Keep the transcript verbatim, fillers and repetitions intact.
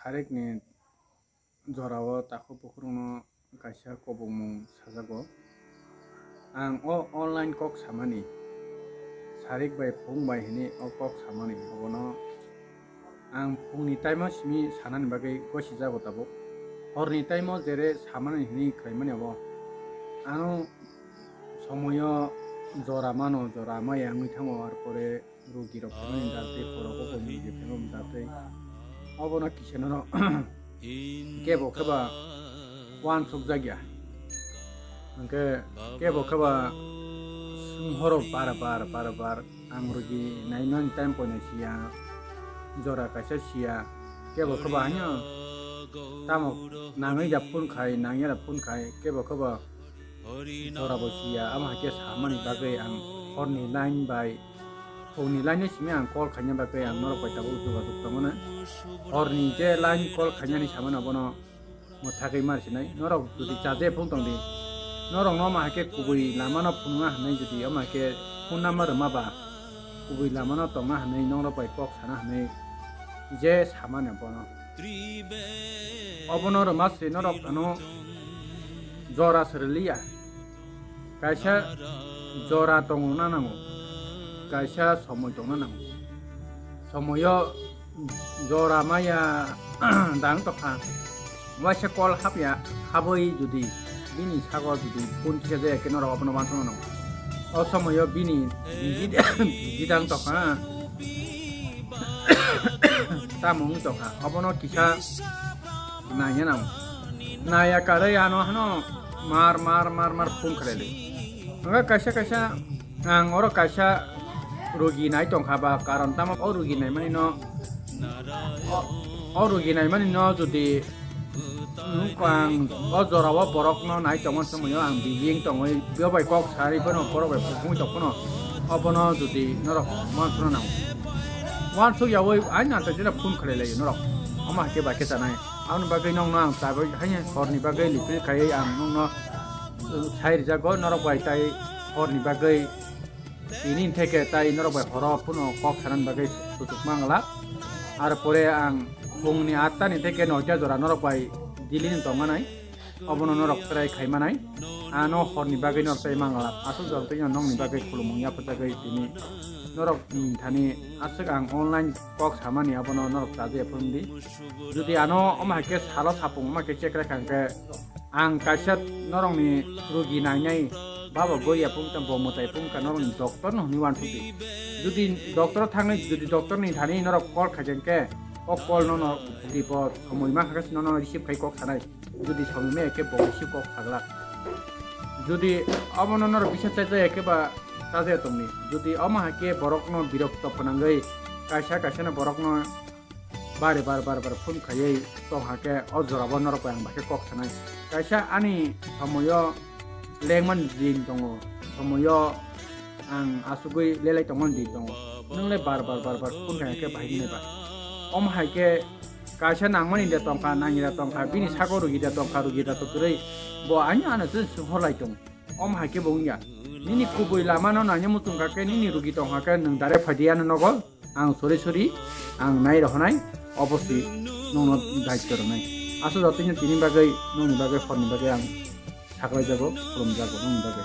Sarikni jorao takhuk bukhukno kaisa kobokmung sajago. Ang o online kok samani, sarik bai phung bai hwnwi o kok samani, obono ang phungni time-o simi sanani bagwi gosijago tabuk. Horni time-o jere samani hwnwi khlaimani abo. Ano somoyo jora mano, jora maya wngwi thango, ar pore rugi rok phaimani datwi, khorok o kok rugi phaimani datwi. Obono kisa nono kebo khe ba uansuk jakya. Hwnkhe kebo khe ba swng horo bar bar bar bar ang rugi nainani time poino siya, jora kaisa siya, kebo khe ba haino tamo nangwi da phone khai, nangya da phone khai, kebo khe ba jora bo siya, amo hai khe samani bagwi ang horni line bai, phungni line-o simi ang call khaina bagwi ang norok bai tabuk jogajog tongmano. Horni je line call khainani samano bono mwthagwi mar sinai. Norok jodi chaje phone tongdi, norokno omo hai khe kubui lamano phunukna hwnwi jodi omo hai khe phone number rwma ba, kubui lamano tongna hwnwi norok bai kok sana hwnwi je samani bono. Obono rwma se norok ano jora se rwliya. Kaisa jora tongna nango, kaisa somoi tongna nango. Somoyo jora maya dang tokha, waisa call hapya, habwi jodi bini sago jodi phone kisa jaya khe norok obono uansukna nango. O somoyo bini busy, busy dang tokha, tamo wngwi tokha, obono kisa naiya nang. Naiya karwi ano hano mar mar mar mar phone khlai di. Hwnba kaisa kaisa ang oro kaisa rugi nai tongkha ba, karon tamo o rugi naimani no, o, o rugi naimani no jodi ang o jora o borok no nai tongma somoyo ang busy wng tongwi bo bai kok sari bono borok bai phone tong phano obono jodi norok uansukna nango. Uansuk yawi aini antai jena phone khlai lai norok. Omo hai khe bai khe chanai. Aboni bagwi nokno ang chabai haino horni bagwi lipri khaiwi ang nokno, uh, sai rijago norok bai tai horni bagwi tini theke tai norok bai horo phano kok sanani bagwi suchuk mangla. Ar pore ang phungni atta ni theke noita jora norok bai dili ni tongmanai. Obono norok try khaimanai. Ano horni bagwi norok tei mangla. Aswk jora tei nokni bagwi khulumung yapharjagwi tini norok, mm, thani aswk ang online kok samani abono norok chajakya phunukdi. Jodi ano omo hai khe salo sapung omo hai khe chekrai kha hwnkhe ang kaisa norokni rugi nainai baba goria phungkha bo mwtai phungkha norokni doctor no hwnwi uansukdi. Jodi doctor o thangwi jodi doctor ni thani norok call khaikha hwnkhe o call no no ripot somoi ma kha khe no no receive khai kok sanai. Jodi somoi maya khe bo kisi kok saglak. Jodi obono norok bisa chajaya khe ba chajaya tongni. Jodi omo hai khe borokno birokto phnangwi kaisa kaisano borokno bari bar bar bar phone khaiwi tong hakhe o jorabo norok bai ang bai khe kok sanai. Kaisa ani somoyo lengmani din tongo, somoyo ang asugwi lelai tongmani din tongo. Nwng le bar bar bar bar phone khai khe bahai nai ba. Omo hai khe kaisa nangmani de tongkha, nangya tongkha, bini sako rugi de tongkha, rugi de to kwrwi. Bo ani ano se horlai tong. Omo hai khe bo wngya. Nini kubui lama no nangya muchung kha khe, nini rugi tongkha khe, nwng direct phai di ano nogo. Ang sori sori, ang nai rohonai, obosi nongno daityo rwnai. Aswk jotoni tini bagwi, nongni bagwi, horni bagwi ang saklai jago, khulum jago, nongni bagwi.